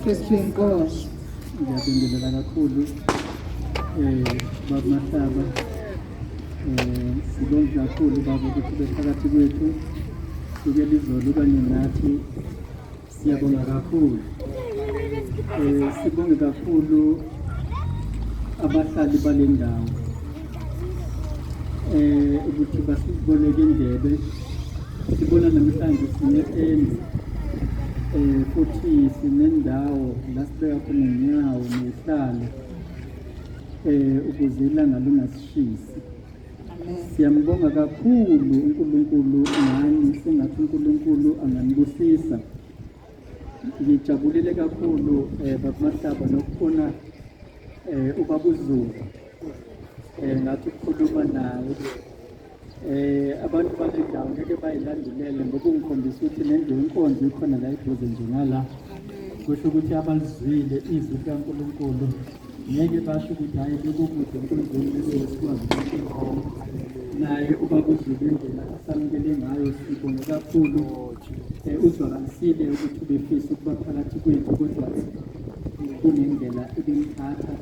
Kristu inkosi. Ngiyabingelela kakhulu baba Mahlaba. Sibonge kakhulu baba ukuthi ube phakathi kwethu. Sukela izolo kanye nathi siyabonga kakhulu. Sibonge kakhulu abahlali bale ndawo ukuthi basiboleke indlebe. Sibona namhlanje sine-endi futhi sinendawo la sibeka khona iy'nyawo ney'hlalo ukuze ilanga lingasishisi. Siyambonga kakhulu uNkulunkulu ngani, sengathi uNkulunkulu anganibusisa. Ngijabulile kakhulu baba Mahlaba nokubona ubaba uZulu ngathi ukukhuluma naye. Abantu bale ndawo ngeke bayilandulele ngoba ungikhombisa ukuthi nendlu yenkonzo ikhona la eduze nje ngala. Kusho ukuthi abalizwile izwi likaNkulunkulu ngeke basho ukuthi hhayi bekukude enkonzweni bese sikwazi ukuthi naye ubaba uZulu indlela asamukele ngayo sibonge kakhulu. Uzwakalisile ukuthi ubefisa ukuba phakathi kwethu kodwa kunendlela ebimthatha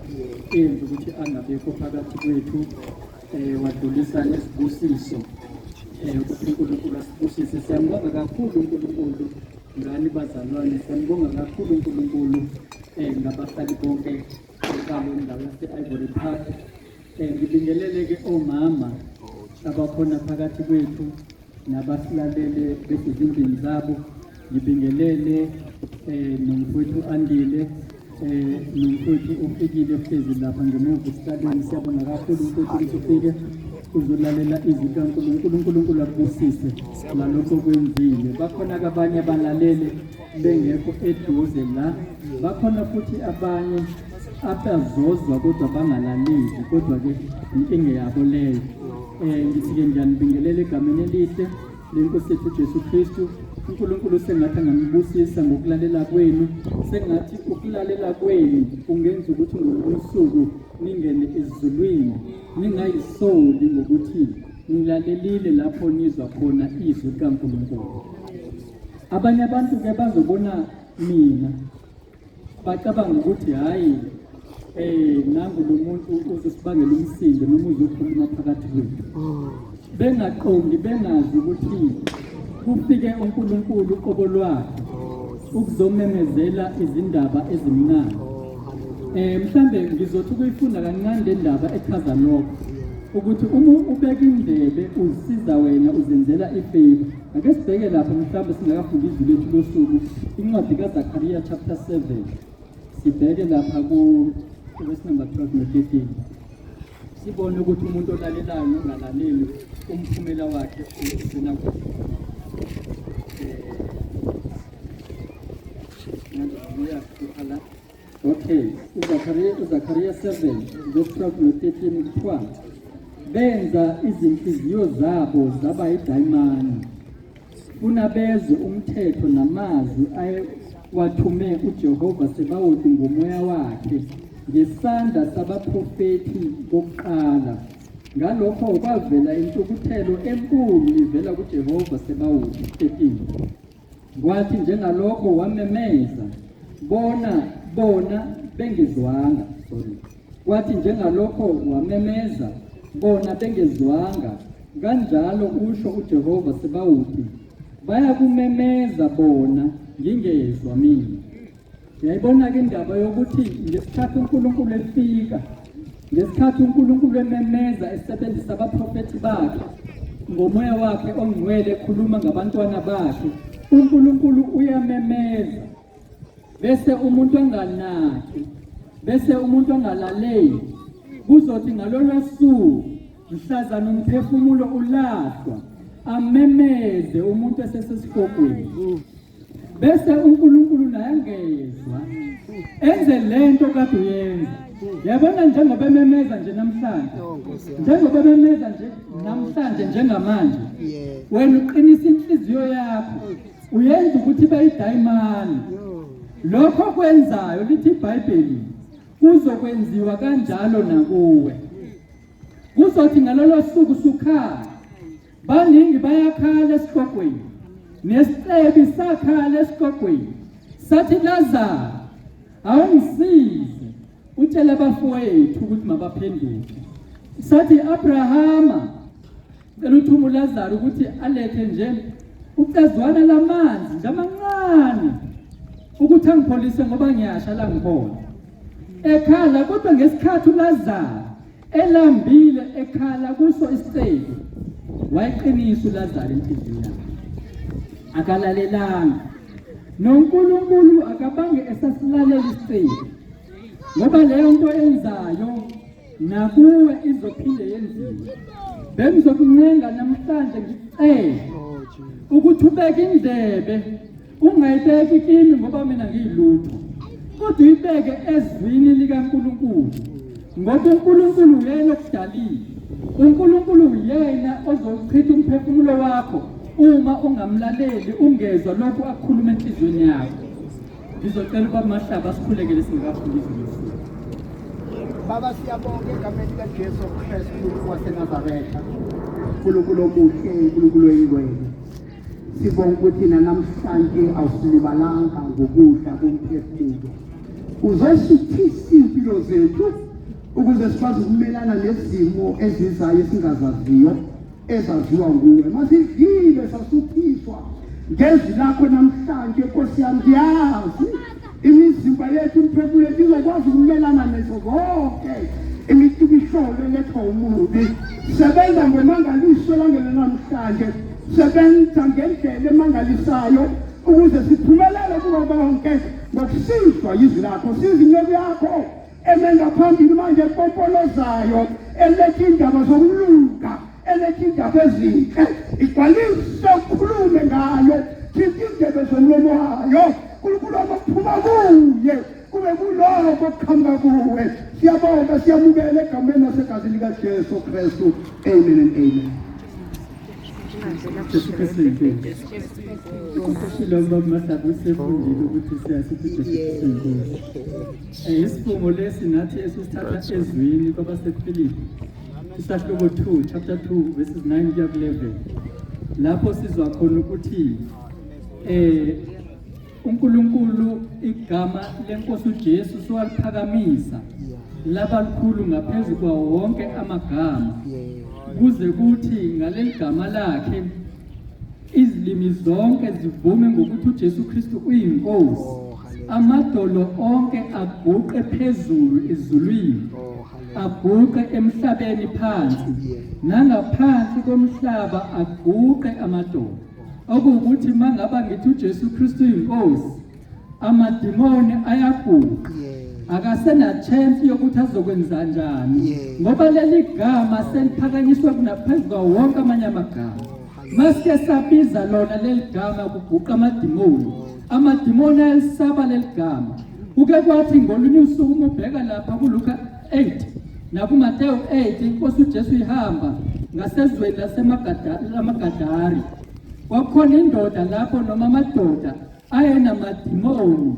eyenza ukuthi angabekho phakathi kwethu. Wadlulisa nezibusiso ukuthi uNkulunkulu asibusise. Siyambonga kakhulu uNkulunkulu ngani bazalwane, siyambonga kakhulu uNkulunkulu ngabahlali bonke bale ndawo yase-Ivory Park. Ngibingelele-ke omama abakhona phakathi kwethu nabasilalele besezindlini zabo. Ngibingelele nomfowethu Andile nomfowethu ofikile ohlezi lapha ngemuva esihlalweni. Siyabonga kakhulu mfowethu ukuthi ufike uzolalela izwi likaNkulunkulu. uNkulunkulu akubusise ngalokho okwenzile. Bakhona-ke abanye abalalele bengekho eduze la, bakhona futhi abanye abazozwa kodwa bangalaleli, kodwa-ke inkinga yabo leyo. Ngithi-ke ngiyanibingelela egameni elihle lenkosi yethu uJesu Kristu. uNkulunkulu sengathi anganibusisa ngokulalela kwenu, sengathi ukulalela kwenu kungenza ukuthi ngolunye usuku ningene ezulwini, ningayisoli ngokuthi nilalelile lapho nizwa khona izwi likaNkulunkulu. Abanye abantu-ke bazobona mina bacabanga ukuthi hhayi nangu lo muntu uzosibangela umsindo noma uzokhuluma phakathi kwethu, bengaqondi bengazi ukuthi kufike uNkulunkulu uqobo lwakhe ukuzomemezela izindaba ezimnandi. Mhlambe ngizothi ukuyifunda kancane le ndaba echaza lokho, ukuthi uma ubeka indlebe uzisiza wena, uzenzela ifavor. Ake sibheke lapha mhlawumbe singakafundi izwi lethu losuku, incwadi kaZakhariya chapter 7, sibheke lapha ku verse number 12 no 13, sibone ukuthi umuntu olalelayo nongalaleli umphumela wakhe ugcina kuphi. Okay, uZakhariya 7 verse 12 no 13 kuthiwa benza izinhliziyo zabo zaba idayimani funa bezwe umthetho namazwi ayewathume uJehova Sebawoti ngomoya wakhe ngesandla sabaprofethi bokuqala. Ngalokho kwavela intukuthelo enkulu ivela kuJehova Sebawoti. 13 Kwathi njengalokho wamemeza, bona bona bengezwanga. Sorry. Kwathi njengalokho wamemeza, bona bengezwanga, kanjalo usho uJehova Sebawoti, bayakumemeza bona ngingezwa mina. Uyayibona-ke indaba yokuthi ngesikhathi uNkulunkulu efika, ngesikhathi uNkulunkulu ememeza esebenzisa abaprofethi bakhe ngomoya wakhe ongcwele ekhuluma ngabantwana bakhe, uNkulunkulu uyamemeza bese umuntu anganaki, bese umuntu angalaleli. Kuzothi ngalolo suku mhlazana umphefumulo ulahlwa, amemeze umuntu esesesihogweni, bese uNkulunkulu naye angezwa enze lento kade uyenza. Yabona njengoba ememeza nje namhlanje, njengoba ememeza nje namhlanje njengamanje, wena uqinisa inhliziyo yakho, uyenza ukuthi ibe idayimani. Lokho kwenzayo lithi iBhayibheli kuzokwenziwa kanjalo nakuwe. Kuzothi ngalolo suku sukhala, baningi bayakhala esihogweni, nesicebi sakhala esihogweni sathi, Lazaro, Awungisize utshele abafowethu ukuthi mabaphenduke. Sathi Abrahama, cela uthume uLazaru ukuthi alethe nje ucezwana lamanzi nje amancane ukuthi angipholise ngoba ngiyasha la ngikhona. Ekhala kodwa ngesikhathi uLazaru elambile ekhala kuso isicelo, wayiqinisa uLazaru inhliziyo yakhe. Akalalelanga. NoNkulunkulu akabange esasilalela isicelo ngoba leyo nto enzayo nakuwe izophinde yenziwe. Bengizokuncenga namhlanje ngikucele ukuthi ubeke indlebe ungayibeki kimi ngoba mina ngiyilutho, kodwa uyibeke ezwini likaNkulunkulu, ngoba uNkulunkulu uyena okudalile. UNkulunkulu uyena ozochitha umphefumulo wakho uma ungamlaleli, ungezwa lokhu akukhuluma enhliziyweni yakho. Ngizocela ubaba Mahlaba asikhulekele singakafundi izwi losuku. Baba, siyabonga egameni likaJesu Kristu waseNazaretha. Nkulunkulu omuhle, Nkulunkulu oyingcwele. Sibonga ukuthi namhlanje awusilibalanga ngokudla komphefumulo. Uzosuthisa impilo zethu ukuze sikwazi ukumelana nezimo ezizayo esingazaziyo ezaziwa nguwe. Masidlile sasuthiswa ngezwi lakho namhlanje Nkosi yami, ngiyazi imizimba yethu, imiphefumulo yethu izokwazi ukumelana nezo zonke imicibisholo elethwa umubi. Sebenza ngomangaliso elangeni namhlanje, sebenza ngendlela emangalisayo ukuze siphumelele kuko konke ngokusizwa yizwi lakho. Siza inceku yakho eme ngaphambili manje epompolozayo eletha indaba zokulunga, eletha indaba ezinhle, igcwalise ukhulume ngayo, thinta indebe zomlomo wayo. Nkulunkulu wami, okuphuma kuye kube kuloko okuqhamuka kuwe. Siyabonga, siyamukela egameni nasegazini likaJesu Kristu, amen and amen. Jesu Kristu inkosi. Ushilo baba Mahlaba usefundile ukuthi siyasithi Jesu Kristu inkosi. Isifungo lesi nathi esisithatha ezwini kwabaseFilipi isahluko 2 chapter 2 verses 9 kuya ku-11 lapho sizwa khona ukuthi uNkulunkulu igama lenkosi uJesu siwaliphakamisa laba likhulu ngaphezu kwawo wonke amagama, kuze kuthi ngaleli gama lakhe izilimi zonke zivume ngokuthi uJesu Kristu uyinkosi, Oh, amadolo onke aguqe phezulu ezulwini, Oh, aguqe emhlabeni phansi, nangaphansi komhlaba aguqe amadolo. Okuwukuthi mangaba ngithi uJesu Kristu uyinkosi, amadimoni ayaguqa, akasena chance yokuthi azokwenza njani, ngoba leli gama seliphakanyiswa kunaphezu kwawo wonke amanye amagama. Masike sabiza lona leli gama kuguqa amadimoni, amadimoni ayalisaba leli gama. Kuke kwathi ngolunye usuku uma ubheka lapha kuLuka 8 nakuMateyu 8, inkosi uJesu ihamba ngasezweni lasemaGadari, kwakukhona indoda lapho noma amadoda ayenamadimoni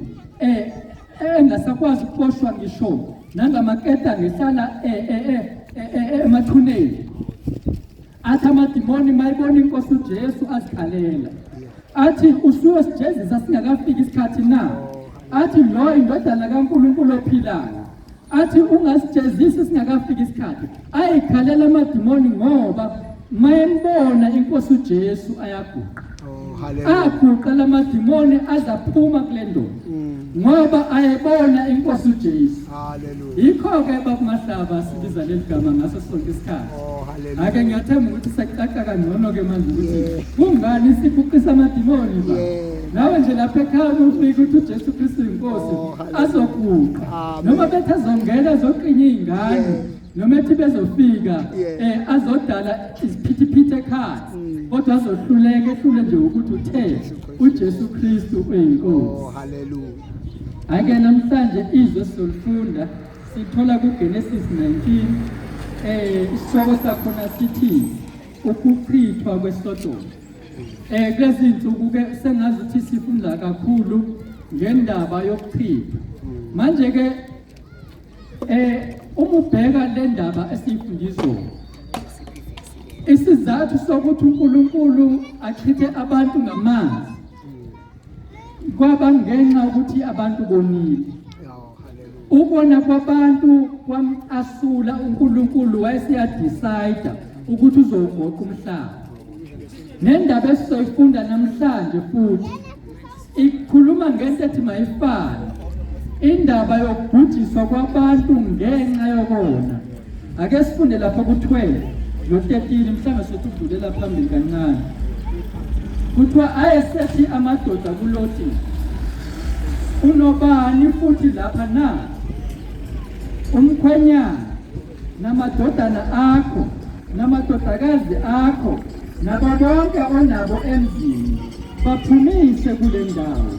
engasakwazi ukuboshwa ngisho nangamaketa ngehlala emathuneni. Athi amadimoni mayibona inkosi uJesu azikhalela, athi usuyosijezisa singakafiki isikhathi na? Athi lo indodana kaNkulunkulu ophilayo, athi ungasijezisi singakafiki isikhathi. Ayikhalela amadimoni ngoba mayembona inkosi uJesu ayaguqa. Aguqa lamadimoni azaphuma kule ndoda ngoba ayebona inkosi uJesu. Yikho-ke baba Mahlaba sibiza leli gama ngaso sonke isikhathi. Ake ngiyathemba ukuthi sekucaca kangcono-ke manje ukuthi kungani siguqisa amadimoni ba. Nawe nje lapha ekhaya ufike uthi uJesu Kristu inkosi, azoguqa. Noma bethi azongena azoqinya iy'ngane, noma ethi bezofika azodala isiphithiphithi ekhaya, kodwa azohluleka, ehlule nje ukuthi uthe uJesu Kristu uyinkosi. Oh, hallelujah. Ake namhlanje izwi esizolifunda sithola kuGenesis 19, isihloko sakhona sithi ukuchithwa kweSodoma. Kulezi insuku ke sengazi ukuthi sifunda kakhulu ngendaba yokuchithwa. Manje ke uma ubheka le ndaba esiyifundiswa, isizathu sokuthi uNkulunkulu achithe abantu ngamanzi kwaba ngenxa ukuthi abantu bonile. Ukona kwabantu kwamcasula uNkulunkulu, wayeseyadecide ukuthi uzowugoqa umhlaba. Nendaba esizoyifunda namhlanje futhi ikhuluma ngento ethi mayifane, indaba yokubhujiswa kwabantu ngenxa yokona. Ake sifunde lapha ku-12 no-13, mhlawumbe sothi udlulela phambili kancane. Kuthiwa ayesethi amadoda kuLoti, unobani futhi lapha na? Umkhwenyana namadodana akho namadodakazi akho nabo bonke onabo emzini baphumise kule ndawo,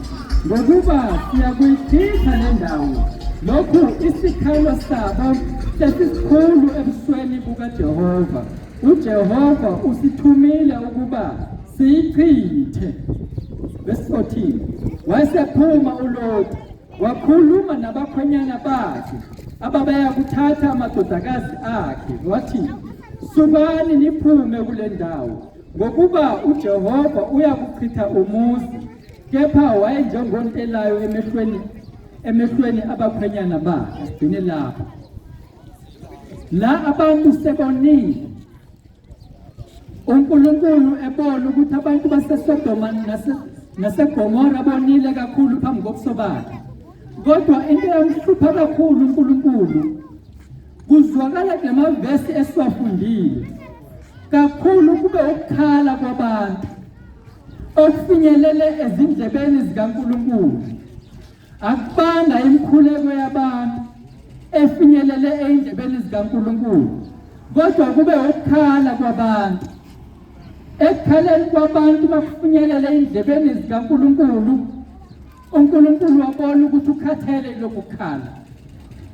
ngokuba siyakuyichitha le ndawo. Lokhu isikhalo sabo sesisikhulu ebusweni bukaJehova. UJehova usithumile ukuba siyichithe. Verse 14. Wayesephuma uLoti wakhuluma nabakhwenyana bakhe ababeya kuthatha amadodakazi akhe, wathi, sukani niphume kule ndawo, ngokuba uJehova uyakuchitha umuzi. Kepha wayenjengontelayo emehlweni abakhwenyana bakhe. Sigcine lapho. La abantu sebonile, uNkulunkulu ebona ukuthi abantu baseSodoma naseGomora bonile kakhulu phambi kobuso bakhe. Kodwa into eyamhlupha kakhulu uNkulunkulu, kuzwakala kulamavesi esiwafundile kakhulu, kube ukukhala kwabantu okufinyelele ezindlebeni zikaNkulunkulu. Akubanga imikhuleko yabantu efinyelele ey'ndlebeni zikaNkulunkulu, kodwa kube ukukhala kwabantu. Ekukhaleni kwabantu makufinyelele ey'ndlebeni zikaNkulunkulu, uNkulunkulu wabona ukuthi ukhathele lokhu kukhala.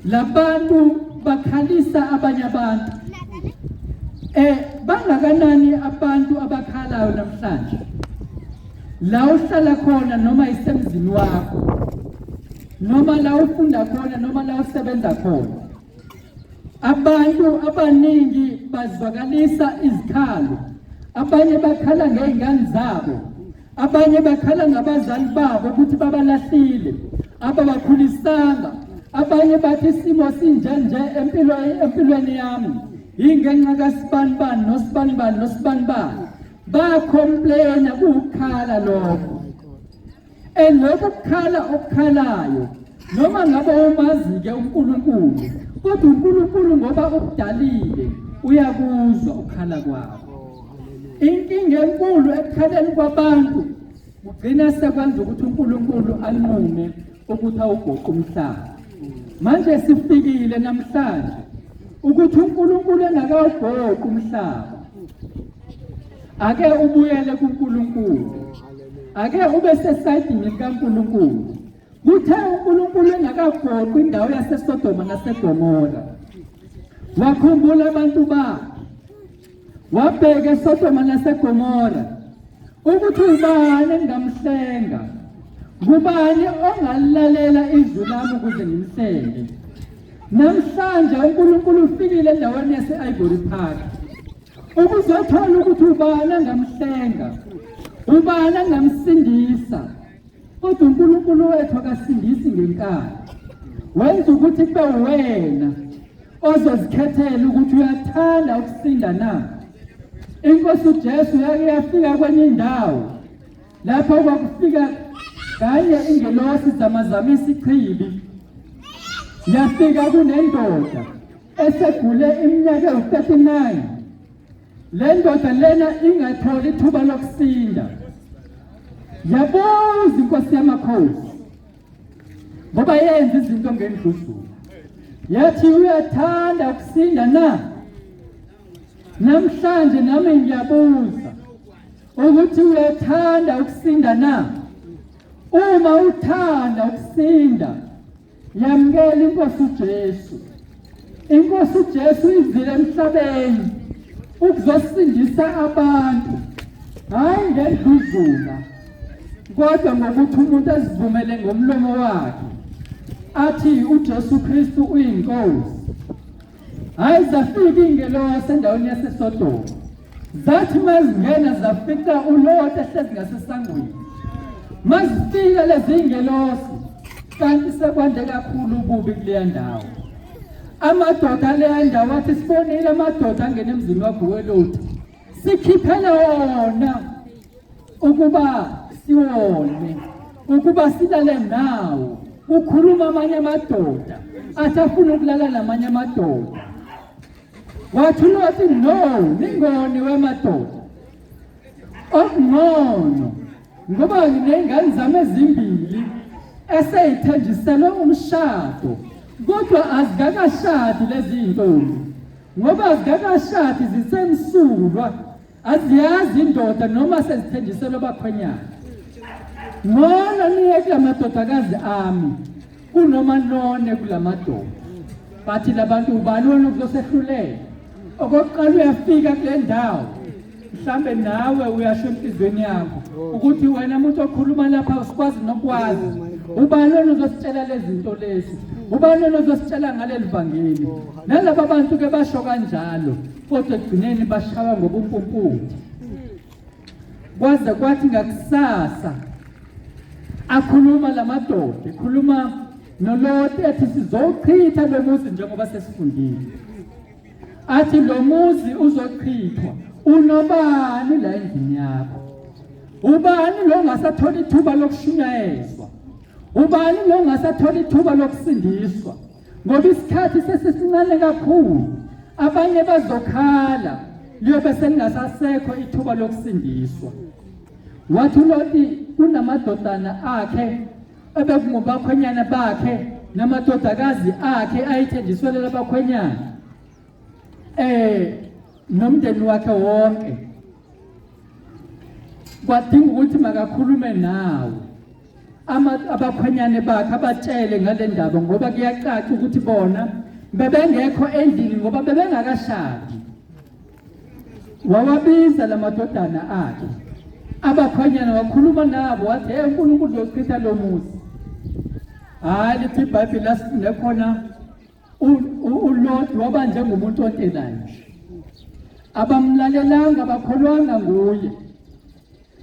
Labantu bakhalisa abanye abantu. Bangakanani abantu abakhalayo namhlanje? La uhlala khona, noma isemzini wakho, noma la ufunda khona, noma la usebenza khona, abantu abaningi bazwakalisa izikhalo. Abanye bakhala ngey'ngane zabo, abanye bakhala ngabazali babo ukuthi babalahlile, ababakhulisanga. Abanye bathi isimo sinjanje empilweni yami yingenxa kasibanibani nosibanibani nosibanibani. Bayacomplaina, kuwukukhala lokho. And lokho kukhala okukhalayo, noma ngabe umazi-ke uNkulunkulu, kodwa uNkulunkulu ngoba ukudalile uyakuzwa ukukhala kwakho. Inkinga enkulu ekukhaleni kwabantu kugcina sekwenza ukuthi uNkulunkulu anqume ukuthi awugoqe umhlaba. Manje sifikile namhlanje ukuthi uNkulunkulu engakawugoqi umhlaba, ake ubuyele kuNkulunkulu, ake ube sesayidini likaNkulunkulu. Kuthe uNkulunkulu engakagoqi indawo yaseSodoma naseGomora, wakhumbula abantu bakhe, wabheka eSodoma naseGomora ukuthi ubani engingamhlenga, ngubani ongalilalela izwi lami ukuze ngimhlenge. Namhlanje uNkulunkulu ufikile endaweni yase-Ivory Park ukuzothola ukuthi ubani angamhlenga, ubani angamsindisa. Kodwa uNkulunkulu wethu akasindisi ngenkani, wenza ukuthi kube wena ozozikhethela ukuthi uyathanda ukusinda na. Inkosi uJesu yake yafika kwenye indawo lapho kwakufika kanye ingelosi zamazamisa ichibi, yafika kunendoda esegule iminyaka ewu-39. Le ndoda lena ingatholi ithuba lokusinda. Yabuza inkosi yamakhosi, ngoba yenza izinto ngendluzula, yathi uyathanda ukusinda na? Namhlanje nami ngiyabuza ukuthi uyathanda ukusinda na? Uma uthanda ukusinda, yamukela inkosi uJesu. Inkosi uJesu izile emhlabeni ukuzosindisa abantu, hhayi ngendluzula, kodwa ngokuthi umuntu azivumele ngomlomo wakhe athi uJesu Kristu uyinkosi. Hhayi, zafika iy'ngelosi endaweni yaseSodoma, zathi mazingena zafica uLoti ehlezi ngasesangweni. Mazifika lezi iy'ngelosi, Kanti sekwande kakhulu ububi kuleya ndawo. Amadoda aleya ndawo athi sibonile amadoda angena emzini wakho weLoti. Sikhiphele wona ukuba siwone, ukuba silale nawo. Kukhuluma amanye amadoda athi afuna ukulala namanye amadoda. Wathi uLoti no, ningoni wemadoda. Okungcono ngoba nginey'ngane zami ezimbili eseyithenjiselwe umshado kodwa azikakashadi lezi iy'ntombi ngoba azikakashadi zisemsulwa aziyazi indoda noma sezithenjiselwe abakhwenyana. Ngcono niye kula madodakazi ami kunoma none kula madoda. Bathi labantu ubani wena ukuzosehlulela? Okokuqala uyafika kule ndawo mhlambe nawe uyasho enhliziyweni yakho ukuthi wena muntu okhuluma lapha usikwazi nokwazi ubani wena uzositshela lezi zinto lezi ubani wena uzositshela ngaleli vangeli nalaba bantu ke basho kanjalo kodwa ekugcineni bashawa ngobumpumputhe kwaze kwathi ngakusasa akhuluma lamadoda ekhuluma noLoti ethi sizochitha lo muzi njengoba sesifundile athi lo muzi uzochithwa unobani la endlini yakho ubani lo ongasathola ithuba lokushunyayezwa ubani lo ongasathola ithuba lokusindiswa ngoba isikhathi sesisincane kakhulu abanye bazokhala liyobe selingasasekho ithuba lokusindiswa wathi uLoti kunamadodana akhe ebekungobakhwenyana bakhe namadodakazi akhe ayithenjiswe lelabakhwenyana nomndeni wakhe wonke kwadinga ukuthi makakhulume nawo abakhwenyane bakhe abatshele ngale ndaba ngoba kuyacaca ukuthi bona bebengekho endlini ngoba bebengakashadi. Wawabiza la madodana akhe abakhwenyana wakhuluma nabo wathi hey uNkulunkulu uzochitha lo muzi. Hhayi lithi iBhayibheli lasifunde khona uLoti waba njengomuntu ontelayo nje. Abamlalelanga abakholwanga nguye.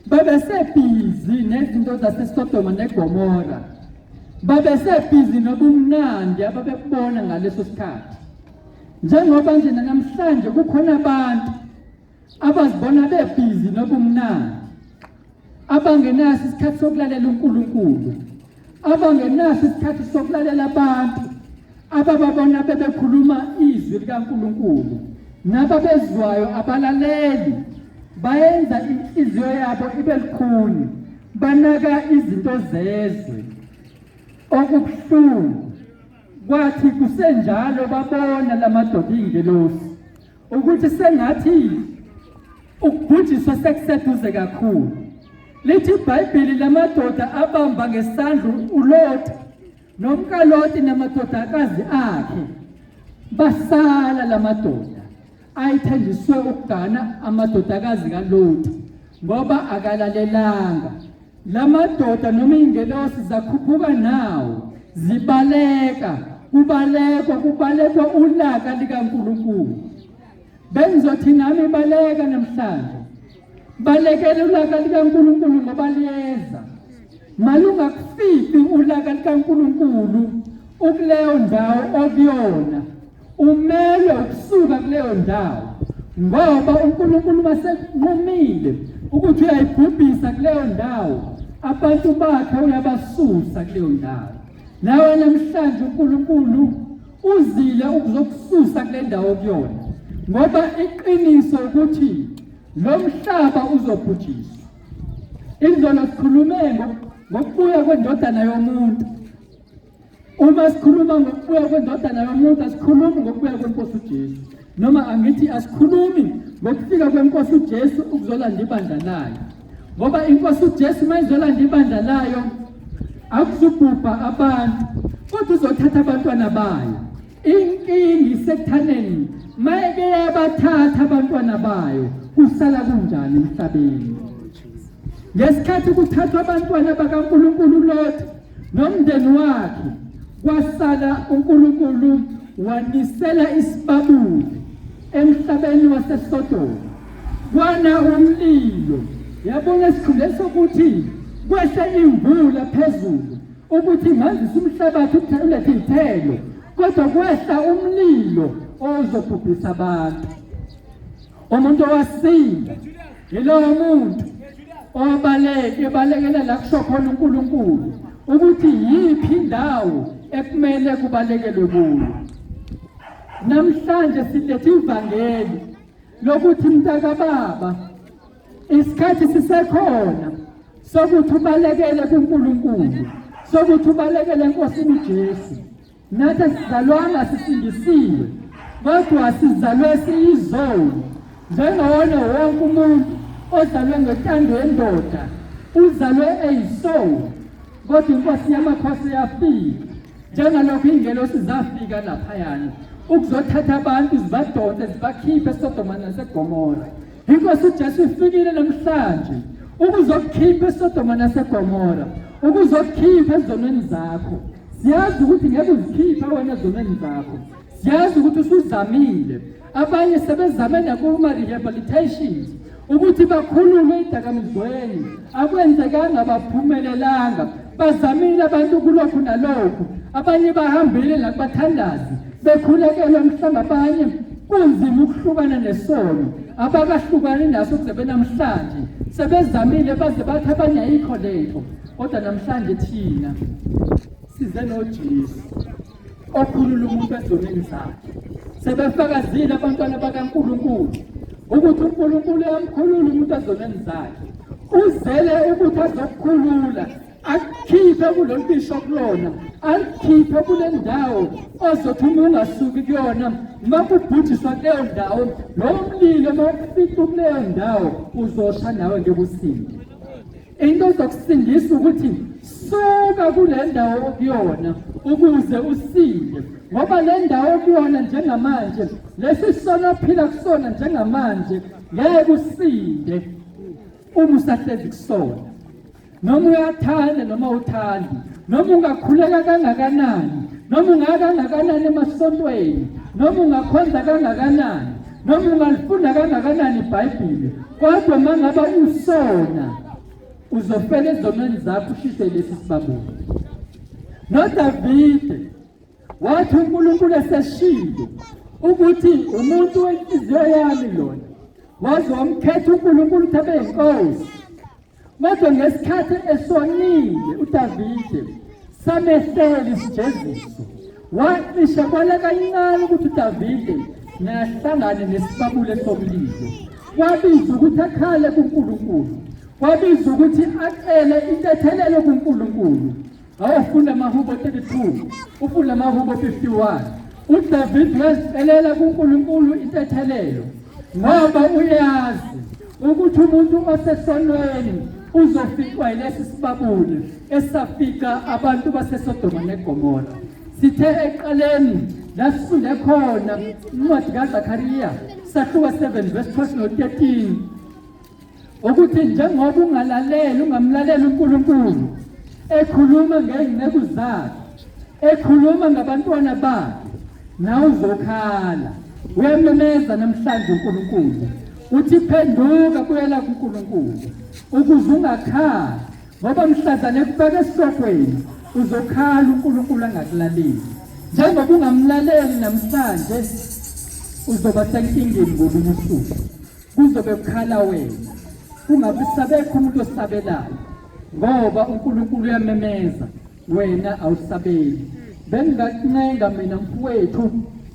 Babesebhizi nezinto zaseSodoma neGomora. Babesebhizi nobumnandi ababebona ngaleso sikhathi. Njengoba nje namhlanje kukhona abantu abazibona bebhizi nobumnandi, abangenaso isikhathi sokulalela uNkulunkulu, abangenaso isikhathi sokulalela abantu abababona bebekhuluma izwi likaNkulunkulu nababezwayo abalaleli bayenza inhliziyo yabo ibe lukhuni banaka izinto zezwe okubuhlungu kwathi kusenjalo babona lamadoda ingelosi ukuthi sengathi ukubhujiswa sekuseduze kakhulu lithi iBhayibheli lamadoda abamba ngesandla uLoti nomkaLoti namadodakazi akhe basala lamadoda ayithenjiswe ukugana amadodakazi kaLoti ngoba akalalelanga lamadoda noma ingelosi zakhuphuka nawo zibaleka kubalekwa kubalekwa ulaka likaNkulunkulu bengizothi nami baleka namhlanje balekela ulaka likaNkulunkulu ngoba liyeza malungakufici ulaka likaNkulunkulu ukuleyo ndawo okuyona umelwe ukusuka kuleyo ndawo ngoba uNkulunkulu masenqumile ukuthi uyayibhubhisa kuleyo ndawo abantu bakhe uyabasusa kuleyo ndawo nawe namhlanje uNkulunkulu uzile ukuzokususa kule ndawo kuyona ngoba iqiniso ukuthi lo mhlaba uzobhujiswa izolo sikhulume ngokubuya kwendodana yomuntu uma sikhuluma ngokubuya kwendodana yomuntu asikhulumi ngokubuya kwenkosi uJesu noma angithi asikhulumi ngokufika kwenkosi uJesu ukuzolanda ibandla layo ngoba inkosi uJesu uma izolanda ibandla layo akuzubhubha abantu kodwa uzothatha abantwana bayo inkinga isekuthaneni mayeke yabathatha abantwana bayo kusala kunjani emhlabeni ngesikhathi kuthathwa abantwana bakaNkulunkulu uLoti nomndeni wakhe kwasala uNkulunkulu wanisela isibabule emhlabeni waseSodoma kwana umlilo yabona esikhundleni sokuthi kwehle imvula phezulu. ukuthi manzise umhlabathi ulethe iy'thelo, kodwa kwehla umlilo ozobhubhisa abantu. Umuntu owasinda yilowo muntu obaleke ebalekela la kusho khona uNkulunkulu ukuthi yiphi indawo ekumele kubalekelwe kuyo. Namhlanje silethe ivangeli lokuthi mntakababa isikhathi sisekhona sokuthi ubalekele kuNkulunkulu, sokuthi ubalekele eNkosini uJesu. Nathi asizalwanga sisindisiwe, kodwa sizalwe siyizoni njengawona wonke umuntu ozalwe ngentando yendoda uzalwe eyisoni, kodwa iNkosi yamakhosi yafika njengalokhu iy'ngelosi zafika laphayana ukuzothatha abantu zibadonse zibakhiphe eSodoma naseGomora. Inkosi uJesu ifikile namhlanje ukuzokukhipha eSodoma naseGomora, ukuzokukhipha ezonweni zakho. Siyazi ukuthi ngeke uzikhiphe wena ezonweni zakho, siyazi ukuthi usuzamile. Abanye sebezame nakuma-rehabilitations ukuthi bakhululwe edakamizweni, akwenzekanga, baphumelelanga. Bazamile abantu kulokhu nalokhu, abanye bahambile nakubathandazi bekhulekelwa, mhlawumbe abanye kunzima ukuhlukana nesono abakahlukani naso kuze benamhlanje sebezamile baze bathi abanye ayikho lento, kodwa namhlanje thina size noJesu okhulula umuntu ezonweni zakhe. Sebefakazile abantwana bakaNkulunkulu ukuthi uNkulunkulu uyamkhulula umuntu ezonweni zakhe, uzele ukuthi azokukhulula akukhiphe kulolu bisho kulona, alikhiphe kule ndawo ozothi uma ungasuki kuyona, uma kubhujiswa kuleyo ndawo, lowo mlilo uma ufica kuleyo ndawo uzosha nawe ngeke usinde. Into ezokusindisa ukuthi suka kule ndawo okuyona ukuze usinde, ngoba le ndawo okuyona njengamanje, lesi sono ophila kusona njengamanje ngeke usinde uma usahlezi kusona. Noma uyathanda noma uthandi, noma ungakhuleka kangakanani, noma ungaya kangakanani emasontweni, noma ungakhonza kangakanani, noma ungalifunda kangakanani iBhayibheli, kodwa uma ngabe usona uzofela ezonweni zakho ushise lesi sibabuli. NoDavide wathi uNkulunkulu eseshilo ukuthi umuntu wenhliziyo yami lona, waze wamkhetha uNkulunkulu ukuthi abe yinkosi. Kodwa ngesikhathi esonile uDavide samehlela isijeziso, wacishe kwala kancane ukuthi uDavide nahlangane nesibabule somlilo. Kwabiza ukuthi akhale kuNkulunkulu, kwabiza ukuthi acele intethelelo kuNkulunkulu. Awufunda amaHubo 32, ufunda amaHubo 51. UDavid wazicelela kuNkulunkulu intethelelo ngoba uyazi ukuthi umuntu osesonweni uzoficwa yilesi sibabule esafica abantu baseSodoma neGomora. Sithe eqaleni la sifunde khona incwadi kaZakariya sahluka 7 verse 12 no 13 ukuthi njengoba ungalaleli ungamlaleli uNkulunkulu ekhuluma ngey'nceku zakhe ekhuluma ngabantwana bakhe nawe uzokhala. Uyamemeza namhlanje uNkulunkulu uthi phenduka, buyela kuNkulunkulu ukuze ungakhali, ngoba mhlazane ekubeka esihlokweni uzokhala uNkulunkulu angakulaleli. Njengoba ungamlaleli namhlanje uzoba senkingeni ngolunye usuku. Kuzobe kukhala wena, kungabi sabekho umuntu osabelayo, ngoba uNkulunkulu uyamemeza, wena awusabeli. Bengingakuncenga mina mfowethu,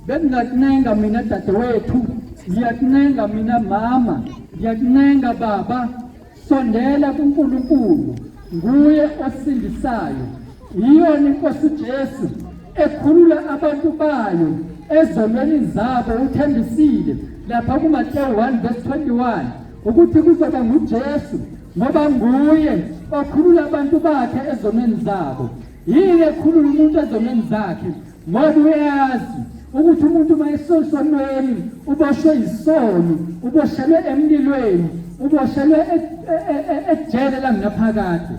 bengingakuncenga mina dadewethu, ngiyakuncenga mina mama, ngiyakuncenga baba, sondela kuNkulunkulu, nguye osindisayo. Yiyona iNkosi uJesu ekhulula abantu bayo ezonweni zabo. Uthembisile lapha kuMateyu 1 verse 21 ukuthi kuzoba nguJesu ngoba nguye okhulula abantu bakhe ezonweni zabo. Yini ekhulula umuntu ezonweni zakhe? Ngoba uyazi ukuthi umuntu uma esesonweni uboshwe yisono, uboshelwe emlilweni, uboshelwe ejele langaphakade.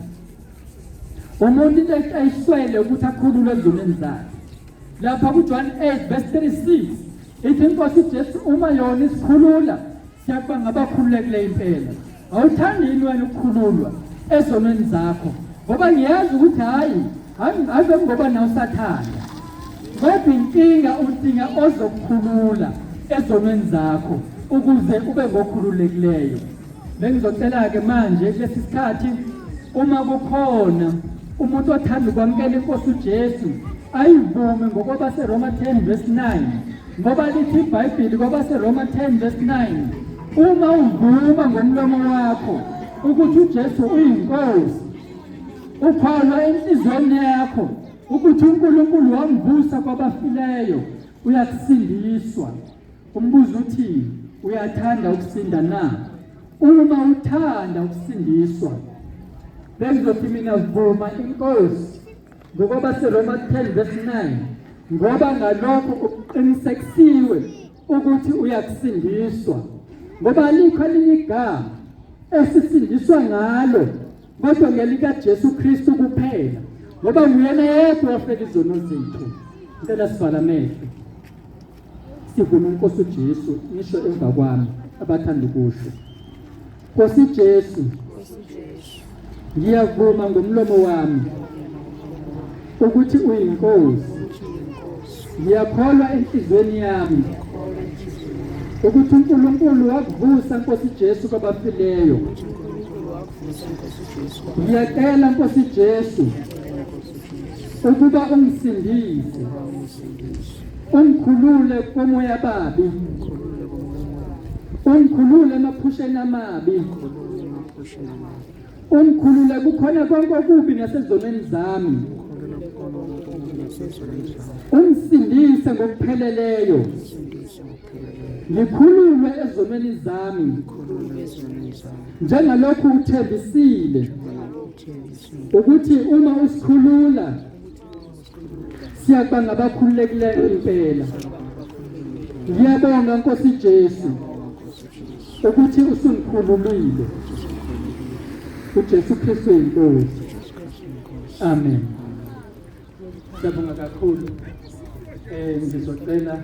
Umuntu into ayiswele ukuthi akhululwe ezonweni zakhe. Lapha kuJohn 8 verse 36 ithi iNkosi uJesu uma yona isikhulula siyakuba ngabakhululekileyo impela. Awuthandi yini wena ukukhululwa ezonweni zakho? Ngoba ngiyazi ukuthi hhayi Hayi ngoba nawe usathanda. Kodwa inkinga udinga ozokukhulula ezonweni zakho ukuze ube ngokhululekileyo. Bengizocela-ke manje kulesi sikhathi uma kukhona umuntu othanda ukwamukela inkosi uJesu ayivume ngokwabaseRoma 10 verse 9 ngoba lithi iBhayibheli kwabaseRoma 10 verse 9 uma uvuma ngomlomo wakho ukuthi uJesu uyinkosi ukholwa enhliziyweni yakho ukuthi uNkulunkulu wamvusa kwabafileyo uyakusindiswa. Umbuzo uthi uyathanda ukusinda na? Uma uthanda ukusindiswa, bengizothi mina vuma inkosi ngokwabaseRoma 10 verse 9 ngoba ngalokho uqinisekisiwe ukuthi uyakusindiswa ngoba alikho elinye igama esisindiswa ngalo kodwa ngelikaJesu Kristu kuphela ngoba nguyena yedwa wafela izono zethu. Ngicela sivala amehlo sivume inkosi uJesu nisho emva kwami abathanda ukusho. Nkosi Jesu, ngiyavuma ngomlomo wami ukuthi uyinkosi. Ngiyakholwa enhliziyweni yami ukuthi uNkulunkulu wakuvusa Nkosi Jesu kwabafileyo. Ngiyacela Nkosi Jesu ukuba ungisindise, ungikhulule komoya babi, ungikhulule emaphusheni amabi, ungikhulule kukhona konke okubi nasezonweni zami, ungisindise ngokupheleleyo, ngikhululwe ezonweni zami njengalokhu uthembisile ukuthi uma usikhulula siyakuba ngabakhululekileyo impela. Ngiyabonga Nkosi Jesu ukuthi usungikhululile. uJesu Kristu inkosi. Amen. Siyabonga kakhulu. Eh ngizocela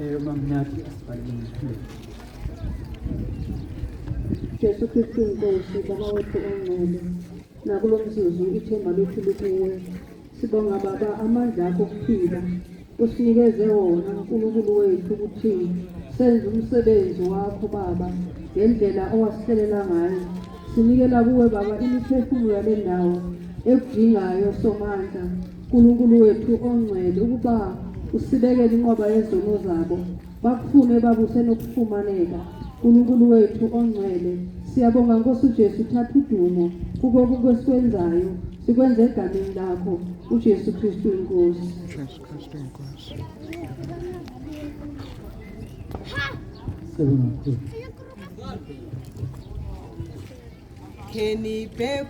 eh uMamnyathi asibhalele umkhuleko. Jesu Kristu inkosi Baba wethu ongcwele nakulo mzuzu ithemba lethu likuwe. Sibonga Baba amandla akho okuphila usinikeze wona uNkulunkulu wethu ukuthi senze umsebenzi wakho Baba ngendlela owasihlelela ngayo. Sinikela kuwe Baba imiphefumulo yale ndawo ekudingayo Somandla Nkulunkulu wethu ongcwele ukuba usibekele inqwaba yezono zabo bakufune babusenokufumaneka Nkulunkulu wethu ongcwele siyabonga Nkosi uJesu thatha udumo kuko konke esikwenzayo sikwenze egameni lakho uJesu Kristu inkosi. Jesu Kristu inkosi. Siyabonga kakhulu. Kenny